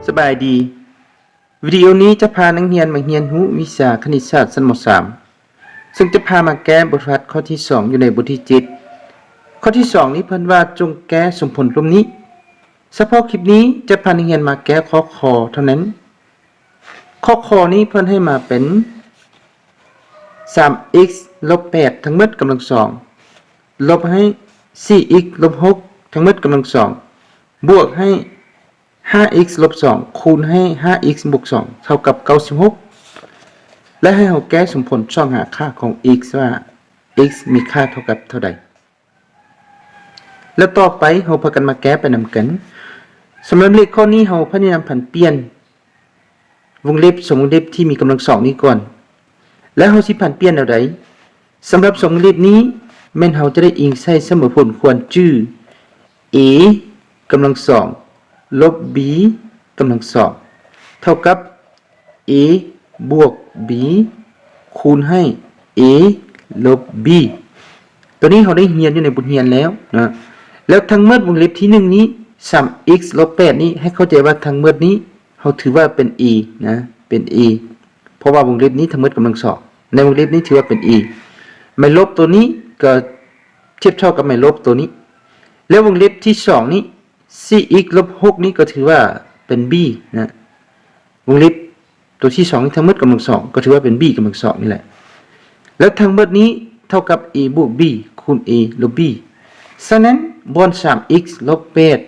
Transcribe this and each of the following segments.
ສະບາຍດີ. ວິດີໂອນີ້ຈະພານັກຮຽນມາຮຽນຮູ້ວິຊາຄະນິດສາດຊັ້ນ ມ.ສາມ ເຊິ່ງຈະພາມາແກ້ບົດຝຶກຫັດຂໍ້ທີສອງ ຢູ່ໃນບົດທີເຈັດ. ຂໍ້ທີສອງນີ້ເພິ່ນວ່າຈົ່ງແກ້ສົມຜົນລຸ່ມນີ້. ສະເພາະຄລິບນີ້ຈະພານັກຮຽນມາແກ້ຂໍ້ ຄ ເທົ່ານັ້ນ. ຂໍ້ ຄ ນີ້ເພິ່ນໃຫ້ມາເປັນ ສາມເອັກ ລົບແປດ ທັງໝົດກຳລັງສອງ ລົບໃຫ້ ສີ່ເອັກ ລົບຫົກ ທັງໝົດກຳລັງສອງ ບວກໃຫ້ ຫ້າເອັກ ລົບສອງ ຄູນໃຫ້ ຫ້າເອັກ ບວກສອງ ເທົ່າກັບ ເກົ້າສິບຫົກ ແລະ ໃຫ້ເຮົາແກ້ສົມຜົນຊ່ອງຫາຄ່າຂອງ x ວ່າ x ມີຄ່າເທົ່າກັບເທົ່າໃດ. ແລ້ວຕໍ່ໄປເຮົາພາກັນມາແກ້ໄປນຳກັນ. ສຳລັບເລກຂໍ້ນີ້ເຮົາພະຍາຍາມຜັນປ່ຽນ ວົງເລັບສອງວົງເລັບທີ່ມີກຳລັງສອງນີ້ກ່ອນ ແລ້ວເຮົາຊິຜັນປ່ຽນແນວໃດ? ສຳລັບສອງວົງເລັບນີ້ແມ່ນເຮົາຈະໄດ້ອີງໃສ່ສະເໝີຜົນຄວນຈື່ a ກຳລັງສອງ ລົບ b ກຳລັງສອງ ເທົ່າກັບ a ບວກ b ຄູນໃຫ້ a ລົບ b. ໂຕນີ້ເຮົາໄດ້ຮຽນຢູ່ໃນບົດຮຽນແລ້ວນະ. ແລ້ວທັງໝົດວົງເລັບທີໜຶ່ງນີ້ ສາມເອັກ ລົບແປດນີ້ ໃຫ້ເຂົ້າໃຈວ່າທັງໝົດນີ້ ເຮົາຖືວ່າເປັນ a ນະ ເປັນ a ເພາະວ່າວົງເລັບນີ້ທັງໝົດກຳລັງສອງ ໃນວົງເລັບນີ້ຖືວ່າເປັນ a. ໝາຍລົບໂຕນີ້ກໍທຽບເທົ່າກັບໝາຍລົບໂຕນີ້. ແລ້ວວົງເລັບທີສອງນີ້ ສີ່ເອັກ ລົບຫົກນີ້ກໍຖືວ່າເປັນ b ນະ. ວົງເລັບໂຕທີສອງນີ້ທັງໝົດກຳລັງສອງ ກໍຖືວ່າເປັນ b ກຳລັງສອງນີ້ແຫຼະ. ແລ້ວທັງໝົດນີ້ເທົ່າກັບ a ບວກ b ຄູນ a ລົບ b. ສະນັ້ນ ບ່ອນ ສາມເອັກ ລົບແປດ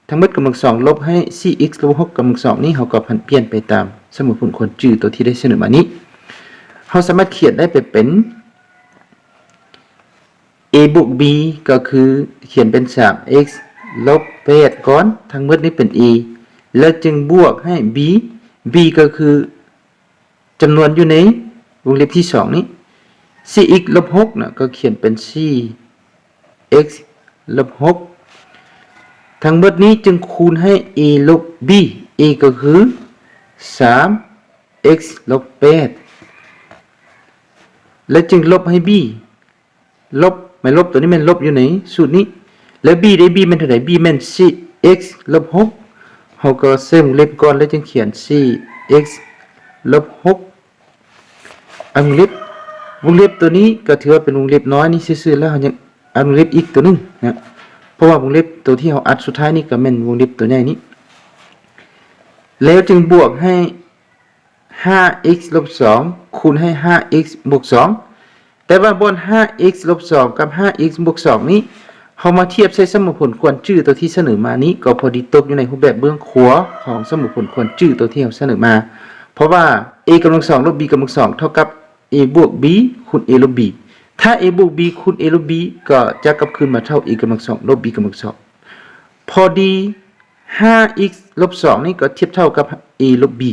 ທັງໝົດກຳລັງສອງ ລົບໃຫ້ ສີ່ເອັກ ລົບຫົກ ກຳລັງສອງນີ້ ເຮົາກໍຜັນປ່ຽນໄປຕາມສະເໝີຜົນຄວນຈື່ໂຕທີ່ໄດ້ສະເໜີມານີ້. ເຮົາສາມາດຂຽນໄດ້ໄປເປັນ a ບວກ b ກໍຄືຂຽນເປັນ ສາມເອັກ ລົບແປດ ກ່ອນ ທັງໝົດນີ້ເປັນ a ແລ້ວຈຶ່ງບວກໃຫ້ b, b ກໍຄືຈຳນວນຢູ່ໃນວົງເລັບທີສອງນີ້ ສີ່ເອັກ ລົບຫົກ ນະ ກໍຂຽນເປັນ ສີ່ເອັກ ລົບຫົກ ທັງໝົດນີ້ຈຶ່ງຄູນໃຫ້ a ລົບ b, a ກໍຄື ສາມເອັກ ລົບແປດ ແລ້ວຈຶ່ງລົບໃຫ້ b ລົບ ໝາຍລົບໂຕນີ້ແມ່ນລົບຢູ່ໃນສູດນີ້ ແລ້ວ b ໄດ້ b ແມ່ນເທົ່າໃດ? b ແມ່ນ ສີ່ເອັກ ລົບຫົກ ເຮົາກໍໃສ່ວົງເລັບກ່ອນ ແລ້ວຈຶ່ງຂຽນ ສີ່ເອັກ ລົບຫົກ ອັນວົງເລັບ ວົງເລັບໂຕນີ້ກໍຖືວ່າເປັນວົງເລັບນ້ອຍນີ້ຊື່ໆ ແລ້ວເຮົາຍັງອັນວົງເລັບອີກໂຕໜຶ່ງນະ ເພາະວ່າວົງເລັບໂຕທີ່ເຮົາອັດສຸດທ້າຍນີ້ກໍແມ່ນວົງເລັບໂຕໃຫຍ່ນີ້ ແລ້ວຈຶ່ງບວກໃຫ້ ຫ້າເອັກ ລົບສອງ ຄູນໃຫ້ ຫ້າເອັກ ບວກສອງ ແຕ່ວ່າບ່ອນ ຫ້າເອັກ ລົບສອງ ກັບ ຫ້າເອັກ ບວກສອງ ນີ້ ເຮົາມາທຽບໃສ່ສະເໝີຜົນຄວນຈື່ໂຕທີ່ສະເໜີມານີ້ ກໍພໍດີຕົກຢູ່ໃນຮູບແບບເບື້ອງຂວາຂອງສະເໝີຜົນຄວນຈື່ໂຕທີ່ເຮົາສະເໜີມາ ເພາະວ່າ a ກຳລັງສອງ ລົບ b ກຳລັງສອງ ເທົ່າກັບ a ບວກ b ຄູນ a ລົບ b. ຖ້າ a ບວກ b ຄູນ a ລົບ b ກໍຈະກັບຄືນມາເທົ່າ a ກຳລັງສອງ ລົບ b ກຳລັງສອງ ພໍດີ ຫ້າເອັກ ລົບສອງ ນີ້ກໍທຽບເທົ່າກັບ a ລົບ b.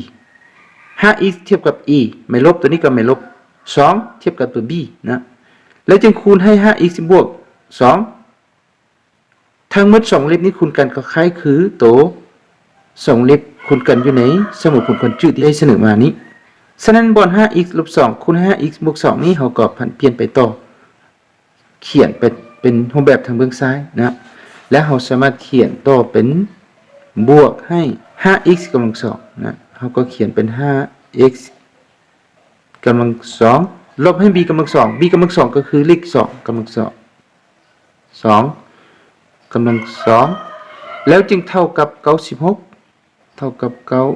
ຫ້າເອັກ ທຽບກັບ a ໝາຍລົບ ໂຕນີ້ກໍໝາຍລົບສອງ ທຽບກັບໂຕ b ນະ ແລ້ວຈຶ່ງຄູນໃຫ້ ຫ້າເອັກ ບວກສອງ ທັງໝົດສອງເລັບນີ້ຄູນກັນກໍຄ້າຍຄືໂຕສອງເລັບຄູນກັນຢູ່ໃນສະເໝີຜົນຄວນຈື່ທີ່ໄດ້ສະເໜີມານີ້. ສະນັ້ນ ບ່ອນ ຫ້າເອັກ ລົບສອງ ຄູນໃຫ້ ຫ້າເອັກ ບວກສອງ ນີ້ ເຮົາກໍຜັນປ່ຽນໄປຕໍ່ ຂຽນເປັນ ເປັນຮູບແບບທາງເບື້ອງຊ້າຍນະ ແລະ ເຮົາສາມາດຂຽນຕໍ່ເປັນບວກໃຫ້ ຫ້າເອັກ ກຳລັງສອງນະ ເຮົາກໍຂຽນເປັນ ຫ້າເອັກ ກຳລັງສອງ ລົບໃຫ້ b ກຳລັງສອງ b ກຳລັງສອງ ກໍຄືເລກສອງກຳລັງສອງ ສອງກຳລັງສອງ ແລ້ວຈຶ່ງເທົ່າກັບ ເກົ້າສິບຫົກ ເທົ່າກັບ ເກົ້າ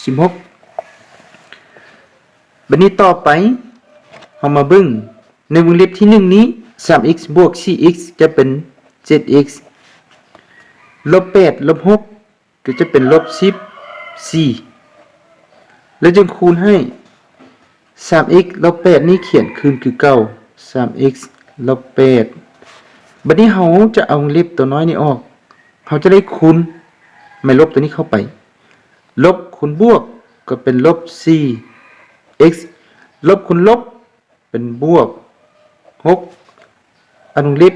ສິບຫົກ. ບັດນີ້ຕໍ່ໄປ ເຮົາມາເບິ່ງໃນວົງເລັບທີໜຶ່ງນີ້ ສາມເອັກ ບວກ ສີ່ເອັກ ຈະເປັນ ເຈັດເອັກ ລົບແປດ ລົບຫົກ ກໍຈະເປັນ ລົບສິບສີ່ ແລ້ວຈຶ່ງຄູນໃຫ້ ສາມເອັກ ລົບແປດ ນີ້ຂຽນຄືນຄືເກົ່າ ສາມເອັກ ລົບແປດ. ບັດນີ້ເຮົາຈະເອົາວົງເລັບໂຕນ້ອຍນີ້ອອກ ເຮົາຈະໄດ້ຄູນໝາຍລົບໂຕນີ້ເຂົ້າໄປ ລົບຄູນບວກກໍເປັນ ລົບສີ່ເອັກ ລົບຄູນລົບ ເປັນບວກຫົກ ອັນວົງເລັບ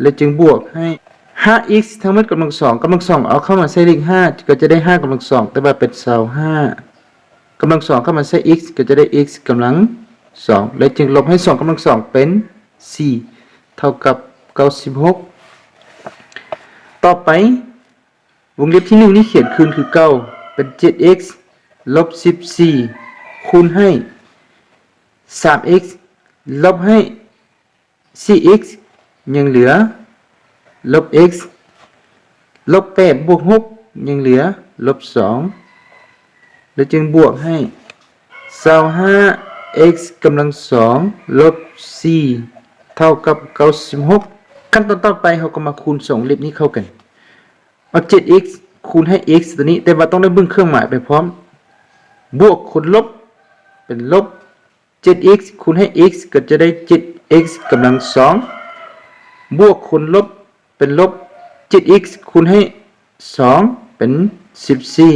ແລ້ວຈຶ່ງບວກໃຫ້ ຫ້າເອັກ ທັງໝົດກຳລັງສອງ ກຳລັງສອງເອົາເຂົ້າມາໃສ່ເລກຫ້າ ກໍຈະໄດ້ຫ້າກຳລັງສອງ ແຕ່ວ່າເປັນ ຊາວຫ້າກຳລັງສອງ ເຂົ້າມາໃສ່ x ກໍຈະໄດ້ x ກຳລັງສອງ ແລ້ວຈຶ່ງລົບໃຫ້ສອງກຳລັງສອງ ເປັນສີ່ ເທົ່າກັບ ເກົ້າສິບຫົກ. ຕໍ່ໄປ ວົງເລັບທີໜຶ່ງນີ້ຂຽນຄືນຄືເກົ່າ ເປັນເຈັດເອັກ ລົບສິບສີ່ ຄູນໃຫ້ສາມເອັກ ລົບໃຫ້ສີ່ເອັກ ຍັງເຫຼືອລົບເອັກ ລົບແປດ ບວກຫົກ ຍັງເຫຼືອລົບສອງ ແລ້ວຈຶ່ງບວກໃຫ້ຊາວຫ້າເອັກກຳລັງສອງ ລົບສີ່ ເທົ່າກັບເກົ້າສິບຫົກ. ຂັ້ນຕອນຕໍ່ໄປເຮົາກໍມາຄູນສອງເຫຼັບນີ້ເຂົ້າກັນ. ເອົາເຈັດເອັກຄູນໃຫ້ເອັກຕົວນີ້ ແຕ່ວ່າຕ້ອງໄດ້ເບິ່ງເຄື່ອງໝາຍໄປພ້ອມ. ບວກຄູນລົບເປັນລົບ ເຈັດເອັກຄູນໃຫ້ເອັກກໍຈະໄດ້ເຈັດເອັກກຳລັງສອງ ບວກຄູນລົບເປັນລົບ ເຈັດເອັກຄູນໃຫ້ສອງເປັນສິບສີ່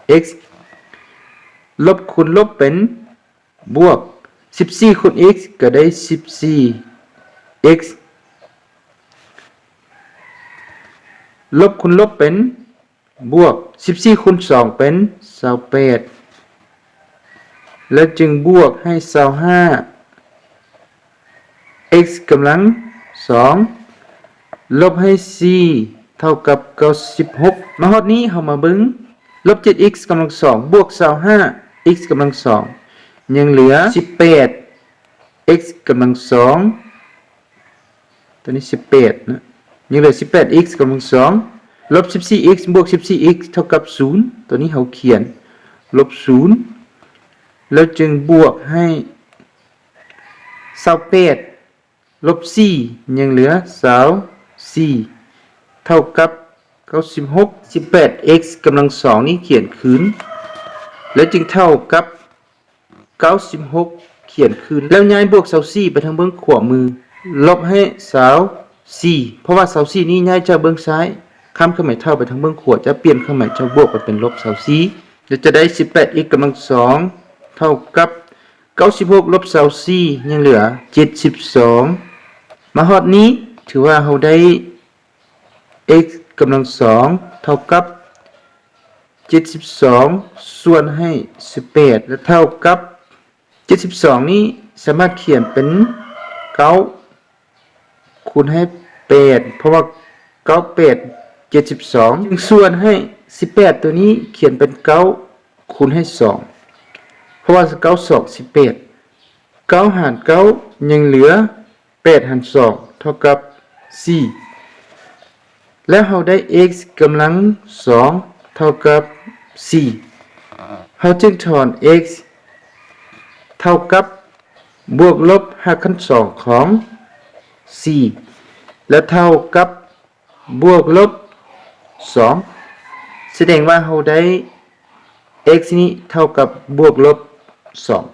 ເອັກ ລົບຄູນລົບເປັນບວກ ສິບສີ່ຄູນເອັກກໍໄດ້ສິບສີ່ເອັກ ລົບຄູນລົບເປັນ ບວກ ສິບສີ່ຄູນສອງເປັນຊາວແປດ ແລ້ວຈຶ່ງບວກໃຫ້ຊາວຫ້າເອັກກຳລັງສອງ ລົບໃຫ້ສີ່ເທົ່າກັບເກົ້າສິບຫົກ. ມາຮອດນີ້ເຮົາມາເບິ່ງ ລົບເຈັດເອັກກຳລັງສອງ ບວກຊາວຫ້າເອັກກຳລັງສອງ ຍັງເຫຼືອສິບແປດເອັກກຳລັງສອງ ຕົວນີ້ສິບແປດນະ ຍັງເຫຼືອສິບແປດເອັກກຳລັງສອງ ລົບສິບສີ່ເອັກ ບວກສິບສີ່ເອັກ ເທົ່າກັບສູນ ຕົວນີ້ເຮົາຂຽນລົບສູນ ແລ້ວຈຶ່ງບວກໃຫ້ຊາວແປດ ລົບສີ່ ຍັງເຫຼືອຊາວສີ່ ເທົ່າກັບເກົ້າສິບຫົກ. ສິບແປດເອັກກຳລັງສອງນີ້ຂຽນຄືນ ແລ້ວຈຶ່ງເທົ່າກັບ ເກົ້າສິບຫົກ ຂຽນຄືນ ແລ້ວຍ້າຍບວກຊາວສີ່ໄປທາງເບື້ອງຂວາມື ລົບໃຫ້ຊາວສີ່ ເພາະວ່າຊາວສີ່ນີ້ຍ້າຍຈາກເບື້ອງຊ້າຍ ຂ້າມເຄື່ອງໝາຍເທົ່າໄປທາງເບື້ອງຂວາ ຈະປ່ຽນເຄື່ອງໝາຍຈາກບວກໄປເປັນລົບຊາວສີ່ ແລ້ວຈະໄດ້ສິບແປດເອັກກຳລັງສອງ ເທົ່າກັບເກົ້າສິບຫົກລົບຊາວສີ່ ຍັງເຫຼືອເຈັດສິບສອງ. ມາຮອດນີ້ຖືວ່າເຮົາໄດ້ ເອັກກຳລັງສອງ ເທົ່າກັບເຈັດສິບສອງ ສ່ວນໃຫ້ສິບແປດ ແລະ ເທົ່າກັບເຈັດສິບສອງນີ້ສາມາດຂຽນເປັນເກົ້າຄູນໃຫ້ແປດ ເພາະວ່າເກົ້າແປດເຈັດສິບສອງ ຈຶ່ງສ່ວນໃຫ້ສິບແປດຕົວນີ້ຂຽນເປັນເກົ້າຄູນໃຫ້ສອງ ເພາະວ່າເກົ້າສອງສິບແປດ ເກົ້າຫານເກົ້າ ຍັງເຫຼືອ ແປດຫານສອງເທົ່າກັບສີ່ ແລ້ວເຮົາໄດ້ເອັກກຳລັງສອງເທົ່າກັບສີ່ ເຮົາຈຶ່ງຖອນເອັກເທົ່າກັບບວກລົບຮາກຂັ້ນສອງຂອງສີ່ ແລະ ເທົ່າກັບ ບວກລົບສອງ ສະແດງວ່າເຮົາໄດ້ເອັກນີ້ເທົ່າກັບບວກລົບສອງ.